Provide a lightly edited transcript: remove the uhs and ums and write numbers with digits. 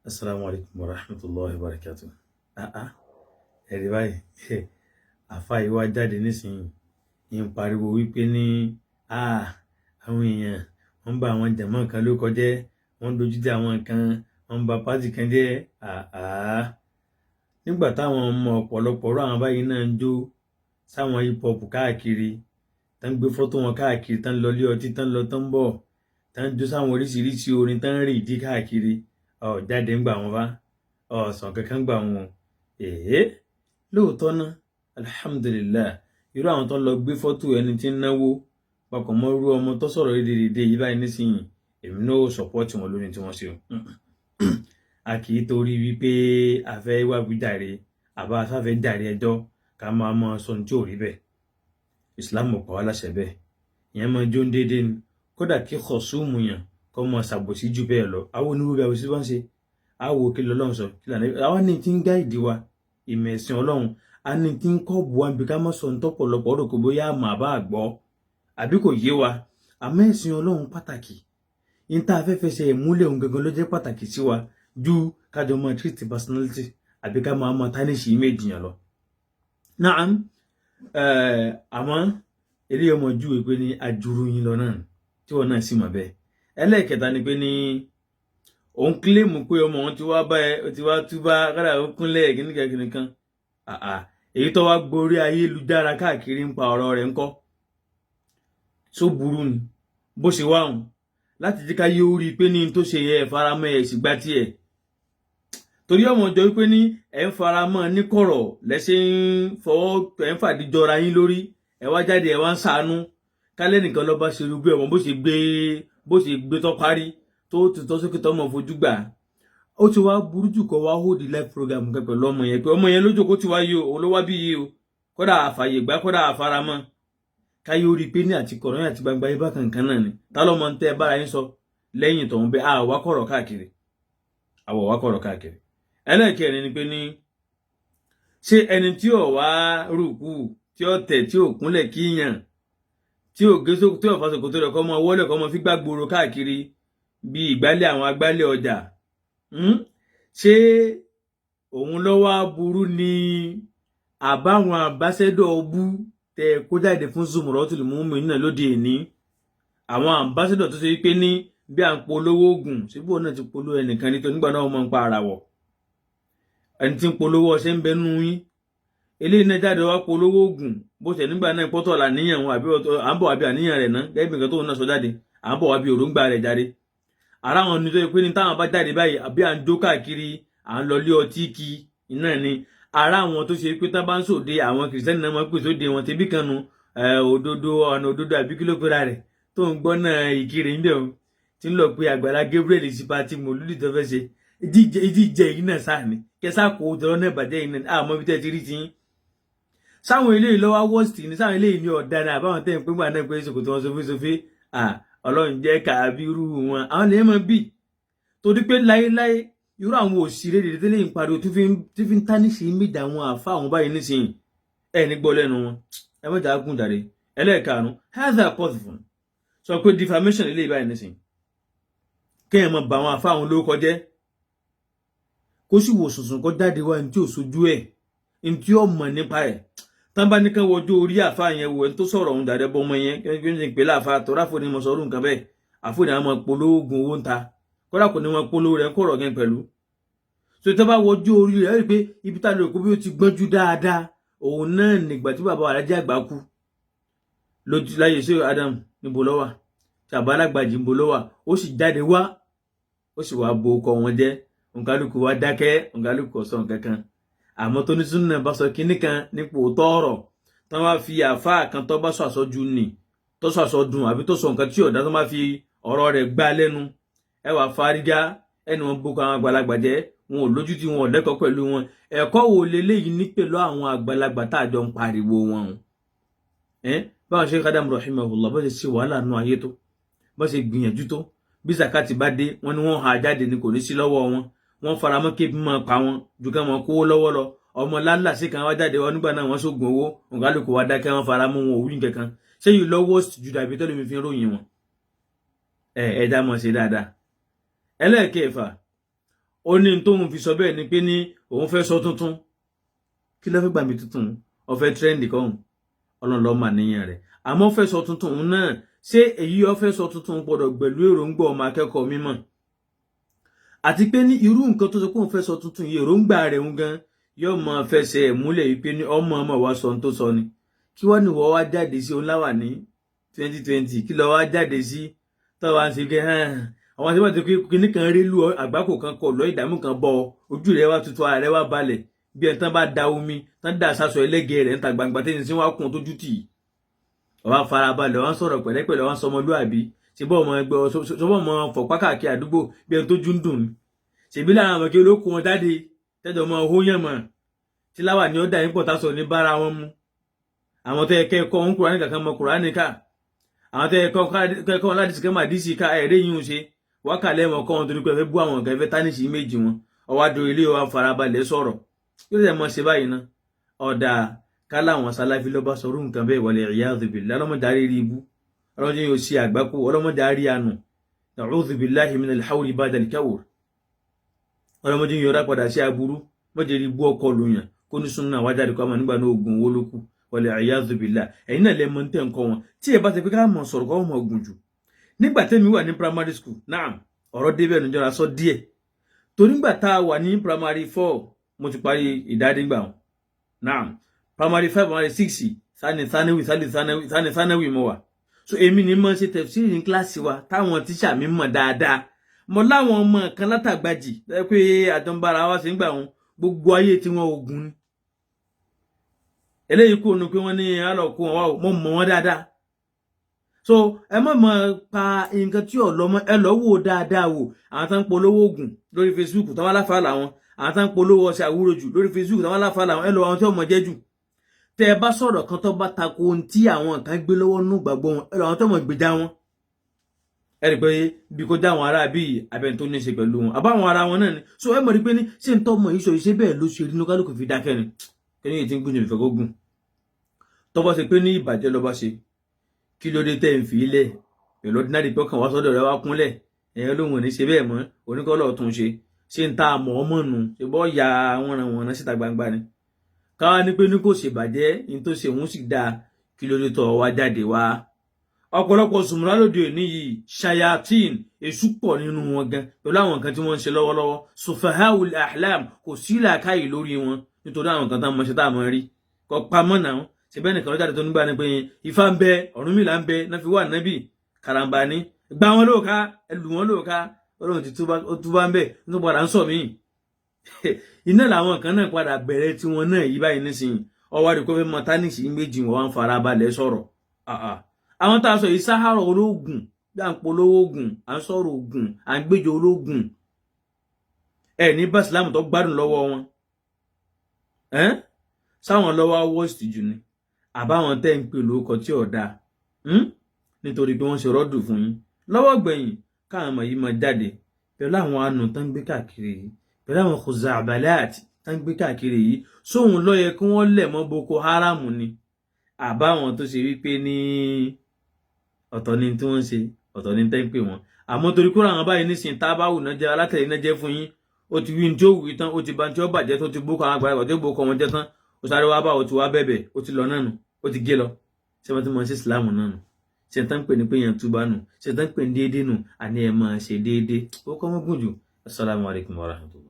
Assalamu alaikum wa rahmatullahi wa barakatuh. Ah, ẹ̀rí báyìí, àfa yìí wá jáde nísìnyí, ń pariwo wípé ní àwọn èèyàn wọ́n bá àwọn jàmọ́ kan ló kọjẹ́, wọ́n dojú tì àwọn kan, wọ́n ba party kan jẹ́. Nígbà táwọn ọmọ ọ̀pọ̀lọpọ̀ ọ̀rọ̀ àwọn báyìí náà ń jó sáwọn hip hop káàkiri, tán gbé fọ́tò wọn káàkiri, tán lọ lé ọtí, tán lọ tán bọ̀, tán jó sáwọn oríṣiríṣi orin, tán rìn ìdí káàkiri, ọ̀ jáde ń gbà wọn bá ọ̀sán kankan gbà wọn. Èé, lóòótọ́ náà, alhamdulillah, irú àwọn tó ń lọ gbé fọ́tò ẹni tí ń náwó papọ̀ mọ́ irú ọmọ tó sọ̀rọ̀ rédèrèdè yìí báyìí nísìnyí, èmi náà ò support wọn lórí tí wọ́n ṣe o. A kì í torí wípé a fẹ́ wá wíjàre àbá a sáfẹ́ jàre ẹjọ́ ká máa mọ sọ ní tí ò rí bẹ́ẹ̀. Islam ò pa wá láṣẹ bẹ́ẹ̀. Ìyẹn máa jó ń déédéé ni. Kódà kí kọ̀sùmù yàn kọ́ mọ ṣàbòsí jù bẹ́ẹ̀ lọ, àwọn onírúurú bí àbòsí bá ń ṣe, àwò kí lọ́lọ́run sọ, kí lànà àwọn ní ti ń guide wa, ìmọ̀ ẹ̀sìn Ọlọ́run a ní ti ń kọ́ bu wa bí ká má sọ ní tọ́pọ̀lọpọ̀ rò kó bóyá àmọ́ àbá àgbọ́ àbí kò yé wa. Àmọ́ ẹ̀sìn Ọlọ́run pàtàkì ní tá a fẹ́ fẹsẹ̀ ìmúlẹ̀ ohun gangan ló jẹ́ pàtàkì sí wa ju kájọ máa treat personality àbí ká máa máa tarnish image yẹn lọ. Naam, àmọ́ eléyìí ọmọ júwe pé ní ajuru yín lọ náà tí wọn náà sì mọ̀ bẹ́ẹ̀. Ẹlẹ́ẹ̀kẹta ni pé ní òun claim pé ọmọ òun ti wá bá ẹ, ó ti wá túbá kára, ó kúnlẹ̀ kíníkan kíníkan. Èyí tó wá gborí ayélujára káàkiri ń pa ọ̀rọ̀ rẹ̀ ńkọ́? Só burú ni bó ṣe wá hùn láti jẹ́ ká yé ó rí i pé ní tó ṣe yẹ ẹ̀ faramọ́ ẹ̀ sì gbá tiẹ̀, torí ọmọ jọ wípé ní ẹ̀ ń faramọ́ ní kọ̀rọ̀ lẹ́sẹ̀ ń fọwọ́ ẹ̀ ń fàdíjọra yín lórí, ẹ̀ wá jáde, ẹ̀ wá ń ṣàánú kálẹ̀ nìkan lọ́ba ṣe irú bí ọmọ bó ṣe gbé tó parí tó tutọ́ sókè tó mọ̀ fojú gbà. Ó ti wá burú jù kọ́ wá hold live program kan pẹ̀lú ọmọ yẹn pé ọmọ yẹn lójókòó ti wá yìí o, òun ló wá bí yìí o, kódà àfàyè gbá, kódà àfaramọ́. Káyé ó rí i pé ní àti kọ̀rọ̀ àti gbangba yín bákan kan náà ni. Ta ló mọ ń tẹ́ bára yín sọ lẹ́yìn tọ̀hún bẹ́ẹ̀? Àwa kọ̀rọ̀ káàkiri, àwọ̀ wá kọ̀rọ̀ káàkiri. Ẹlẹ́ẹ̀kẹrin ni pé ní ṣé ẹni tí ò wá rúkú, tí ò tẹ̀, tí ò kúnlẹ̀ kíyàn, tí ò gé sókè, tí ò fàṣọkòtò rẹ̀ kọ́ mọ wọlé, kọ́ mọ fi gbá gbòòrò káàkiri bí ìgbálẹ̀ àwọn agbálẹ̀ ọjà, ṣé òun lọ́wọ́ aburú ni àbáwọn ambassador ọbú tẹ kó jáde fún Zumratul Mu'minin náà lóde ìní? Àwọn ambassador tó ṣe wípé ní bí à ń polówó oògùn síbò náà ti polówó ẹnìkan nítorí nígbà náà wọ́n máa ń pa ara wọ̀, ẹni tí ń polówó ọṣẹ ń bẹ nú yín, eléyìí náà jáde wá polówó oògùn bó ṣe nígbà náà pọ́tọ̀ làníyàn wọn àbí à ń bọ̀ wá bí àníyàn rẹ̀ ná, gẹ́gẹ́ bí nǹkan tóun náà sọ jáde, à ń bọ̀ wá bí òróǹgbà rẹ̀ jáde. Ara wọn ní tó yẹ pé ní táwọn bá jáde báyìí, àbí à ń jó káàkiri, à ń lọ lé ọtí kí iná ni. Ara àwọn tó ṣe pé tá bá ń sòde, àwọn Kìrìsìtẹ́nì náà máa ń pè sóde wọn tẹbí kan nu òdodo, ọ̀nà òdodo àbí kí ló pera rẹ̀ tó ń gbọ́ náà Ìkirè ń bẹ̀ o, tí ń lọ pé Àgbàlá Gabriel sí party mòlúdì tó fẹ́ ṣe ìdíje yìí náà sáà ni kẹsà kó jọrọ náà bàjẹ́ yìí náà àmọ́ ibi tẹ́ ti rí ti yín. Sáwọn eléyìí lọ́wọ́ worst ni, sáwọn eléyìí ní ọ̀daràn, àbáwọn tẹ́ ń pín gbà náà pé ṣòkòtò wọn sọfísọfí, Ọlọ́run jẹ́ kàbírú wọn, àwọn lè mọ bí torí pé láéláé irú àwọn òṣèré dèdè tẹ́lẹ̀ ń pariwo tí fi ń tarnish image àwọn àfa àwọn báyìí nísìnyí, ẹ ní gbọ́ lẹ́nu wọn. Ẹ mọ̀jà gùn jàre. Ẹlẹ́ẹ̀karùn-ún, hadha qadhfun, sọ pé defamation eléyìí báyìí nísìnyí, kéèyàn mọ̀ bá àwọn àfa àwọn lórúkọ jẹ́, kó sì wò sùnsùn kó jáde wá ní tí ò sojú ẹ̀, ní tí ó mọ̀ nípa ẹ̀, tán bá ní kán wọjú orí àfa yẹn wò, ẹni tó sọ̀rọ̀ ọ̀hún dàdẹ́ bọ́ ọmọ yẹn kí wọ́n pè láàfa tọ́ra fún ni mo sọ ọdún nǹkan bẹ́ẹ̀. Àfọ̀nì àwọn polówó oògùn owó ń ta, kódà kò ní wọn polówó rẹ̀ ń kọ̀rọ̀ gan pẹ̀lú. So tó bá wọjú orí rẹ̀ rí pé ibi tá a lè kó bí ó ti gbọ́njú dáadáa, òun náà nígbà tí bàbá Alájí Àgbà kú lójú láyé sí Adam níbo ló wà, tí àbá alágbàjì níbo ló wà, ó sì jáde wá, ó sì wá bo ọkọ wọn jẹ́. Òǹkálùkù wá dákẹ́, òǹkálùkù ọ̀sán kankan. Àmọ́ tó ní súnà bá sọ kinní kan nípò tọ́ọ̀rọ̀ tó wá fi àáfàá kan tó bá sọ àsọjù nì, tó sọ àsọdùn àbí tó sọ nǹkan tí ọ̀dá, tó máa fi ọ̀rọ̀ rẹ̀ gbá lẹ́nu, ẹ wà fárígá, ẹnu wọn boko àwọn àgbàlagbà jẹ́, wọn ò lójú tí wọn ò lẹ́kọ̀ọ́ pẹ̀lú wọn. Ẹ̀kọ́ wo leléyìí ní pẹ̀lú àwọn àgbàlagbà tá a jọ ń pariwo wọn o? Báwọn ṣe Adam rahimahullah bó ṣe ṣe wàhálà nù ayé tó, bó ṣe gbìyànjú tó, bí zakati bá dé, wọn ni wọn hà jáde ni kò ní sí lọ́wọ́ wọn, wọn faramọ́ kébi máa pa wọn ju ká wọn kówó lọ́wọ́ lọ. Ọmọ lálà sí kan wá jáde wọn nígbà náà, wọn sógun owó, òǹkálùkù wa dákẹ́, wọn faramọ́, wọn ò wí nǹkan. Ṣé yìí lọ́wọ́ ju dàbí tẹ́lẹ̀ mi fi ń ròyìn wọn? Ẹ ẹ dá mọ̀ ṣe dáadáa. Ẹlẹ́ẹ̀kẹfà. Ó ní tóun fi sọ bẹ́ẹ̀ ni pé ní òun fẹ́ sọ tuntun. Kí ló fẹ́ gbà mí tuntun? Ó fẹ́ trend kọ́hún, Ọlọ́run ló mà níyàn rẹ̀. Àmọ́ fẹ́ sọ tuntun náà, ṣé èyí ó fẹ́ sọ tuntun gbọ́dọ̀ pẹ̀lú èròǹgbà ọmọ akẹ́kọ̀ọ́ mímọ̀? Àti pé ní irú nǹkan tó sọ pé òun fẹ́ sọ tuntun yìí, èròǹgbà rẹ̀ ń gan yóò máa fẹsẹ̀ múlẹ̀ yìí pé ní ọmọ ọmọ wa sọ ohun tó sọ ni. Kí wọ́n ní wọ́n wá jáde sí oníláwà ní 2020? Kí lọ́ wá jáde sí tó wá ń ṣe kẹ́ àwọn àti wọ́n ti kíní kan rí lu àgbákò kan kọ lọ, ìdààmú kan bọ ojú rẹ̀ wá tutù, ara rẹ̀ wá balẹ̀ bí ẹni tán bá da omi tán dà sásọ ẹlẹ́gẹ̀ẹ́ rẹ̀ níta gbangba tẹ́ni sí wá kún tójú tì í. Ọba farabalẹ̀, wọ́n sọ̀rọ̀ pẹ̀lẹ́pẹ̀lẹ́, wọ́n sọmọlúàbí. Ṣebọ́ ọmọ ẹgbẹ́, ṣọbọ́ ọmọ fọ̀pá káàkiri àdúgbò bí ẹni tó jú ń dùn ni? Ṣèbí lára àwọn kí olókùn wọn jáde tẹ́jọ́ ọmọ owó yàn mọ̀ tí láwà ní ọ̀dà yín pọ̀ tá sọ ní bára wọn mu. Àwọn tó yẹ kẹ́ ẹ̀kọ́ ń Kùránì kankan mọ Kùránì ká, àwọn tó yẹ kẹ́ ẹ̀kọ́ ládìsí kẹ́ màdìsí ká, ẹ̀rẹ́ yìí ń ṣe wákàlẹ́ wọn kọ́ wọn torí pé ẹ fẹ́ bú àwọn nǹkan, ẹ fẹ́ tánìṣì méjì wọn. Ọwọ́ adó ilé wa farabalẹ̀ sọ̀rọ̀, yóò tẹ̀ mọ́ ṣe báyìí ná. Ọ̀dà kálá àwọn sáláfí ló bá sọrú nǹkan bẹ́ẹ̀, wal iyadhu billah, ọlọ́mọdé àrírí ibú, ọlọ́mọdé yóò ṣe àgbákò, ọlọ́mọdé àrí àánú. Na'udhu billahi minal hawli ba'dal kawr. Ọlọ́mọdé yóò rá padà sí aburú, mọ́jẹ́ rí ibú ọkọ lóyàn kó ní súnmọ́ àwájáde kó àmọ́ nígbà náà ogun owó ló kù, wal iyadhu billah. Ẹ̀yin náà lẹ́mọ̀ ń tẹ̀ ń kọ́ wọn tí ẹ bá ti pé ká mọ̀ sọ̀rọ̀ kọ́ mọ̀ gùn jù. Nígbà tẹ́mi wà ní primary school náà, ọ̀rọ̀ débẹ̀ níjọra sọ díẹ̀, torí nígbà tá a wà ní primary 4, mo ti parí ìdádíngbà wọn náà, primary 5, primary 6, sani sanawi sani sanawi sani sanawi mo wà. So èmi ni mo ṣe tẹ̀síìrì ní kíláàsì wa táwọn tíṣà mi mọ̀ dáadáa. Mo láwọn ọmọ kan látàgbàjì lẹ́yìn pé àjọǹbára wa ṣe ń gbà wọn, gbogbo ayé tí wọn ogun ni. Eléyìí kò nu pé wọ́n ní alọ́kù wọn wá o, mo mọ̀ wọ́n dáadáa. So ẹ má mọ̀ pa nǹkan tí ò lọ́mọ, ẹ lọ́ wò dáadáa wò. Àwọn tó ń polówó oògùn lórí Facebook táwọn aláfa làwọn, àwọn tó ń polówó ọṣẹ àwúrò jù lórí Facebook táwọn aláfa làwọn, ẹ lọ àwọn tí ò mọ̀ jẹ́ jù. Tẹ ẹ bá sọ̀rọ̀ kan tó bá tako ohun tí àwọn kan gbé lọ́wọ́ nù gbàgbọ́ wọn, ẹ lọ àwọn tó mọ̀ gbèjà wọn. Ẹ rí i pé bí kò já àwọn ará bíi abẹ́ni tó ní í ṣe pẹ̀lú wọn àbáwọn ara wọn náà ni. So ẹ mọ̀ rí pé ní ṣé ń tọ́ mọ̀ yìí sọ iṣẹ́ bẹ́ẹ̀ ló ṣe rí ní kálukú fi dákẹ́ ni. Kí ni èyí tí ń gbìyànjú ìfẹ́ kó gùn tó bá ṣe pé ní ìbàjẹ́ ló bá ṣe, kí ló dé tẹ́ ń fi ilẹ̀ pẹ̀lú ordinary pé ọkàn wá sọ́dọ̀ rẹ wá kúnlẹ̀, ẹ̀yẹn lóhùn ò ní ṣe bẹ́ẹ̀ mọ́, oníkọ́lọ̀ tún ṣe ṣé ń ta àmọ́ ọmọ nù, ṣe bọ́ ya wọ̀nranwọ̀nran síta gbangba ni? Káwá ní pé ní kò ṣèbàjẹ́, ní tó ṣe òun sì dáa, kí ló dé tọ́ wá jáde wá? Ọ̀pọ̀lọpọ̀ sùmùrà lóde òní yìí, shayatin, èṣù pọ̀ nínú wọn gan pẹ̀lú àwọn nǹkan tí wọ́n ń ṣe lọ́wọ́lọ́wọ́. Sufahawul ahlam, kò sí làákàyè lórí wọn nítorí àwọn nǹkan tá a mọ̀ ṣe tá a mọ̀ rí kọ́ pamọ́ náà. Ṣe bẹ́ẹ̀ nìkan lọ́jáde tó nígbà ni pé Ifá ń bẹ, Ọ̀rúnmìlà ń bẹ náà fi wà nábì karambani gbá wọn lóòká, ẹlù wọn lóòká. Ọlọ́run ti túbá ń bẹ nítorí padà ń sọ míì. Iná làwọn kan náà padà bẹ̀rẹ̀ tiwọn náà yí báyìí nísìnyí. Ọwọ́ àdìkọ́ fẹ́ mọ tánìsì méjì, wọn wá ń fara balẹ̀ sọ̀rọ̀. Àwọn tá a sọ yìí, sáhárọ̀ ológun bí à ń polówó ogun, à ń sọ̀rọ̀ ogun, à ń gbéjọ ológun, ẹ ní bá ìsìlámù tó gbádùn lọ́wọ́ wọn sáwọn lọ́wọ́ worst jù ni àbáwọn tẹ́ ń pè lóko tí ò dáa nítorí pé wọ́n ṣe rọ́dù fún yín lọ́wọ́ gbẹ̀yìn, káwọn ọmọ yìí máa jáde pẹ̀lú àwọn anù tó ń gbé káàkiri yìí, pẹ̀lú àwọn khuzabalat tó ń gbé káàkiri yìí, sóhun ló yẹ kí wọ́n lẹ̀ mọ́ Boko Haram ni, àbáwọn tó ṣe wípé ní ọ̀tọ̀ ni tí wọ́n ń ṣe, ọ̀tọ̀ ni tẹ́ ń pè wọ́n? Àmọ́ torí kúrò àwọn báyìí nísìnyí, tá a bá wù náà jẹ́ alátẹ̀lé náà jẹ́ fún yín, ó ti wí ní tí ó wí tán, ó ti ba tí ó bàjẹ́, tó ti bókọ àwọn àgbàlagbà tó bókọ wọn jẹ́ tán, ó sáré wá bá, ó ti wá bẹ̀bẹ̀, ó ti lọ náà nù, ó ti gé lọ. Ṣé wọ́n ti mọ̀ sí ìsìláàmù náà nù? Ṣe tán pè ní pé yẹn túbá nù? Ṣe tán pè ní déédéé nù? Àní ẹ máa ṣe déédéé, ó kọ́ mọ́ gùn jù. Assalamu alaikum warahmatullahi.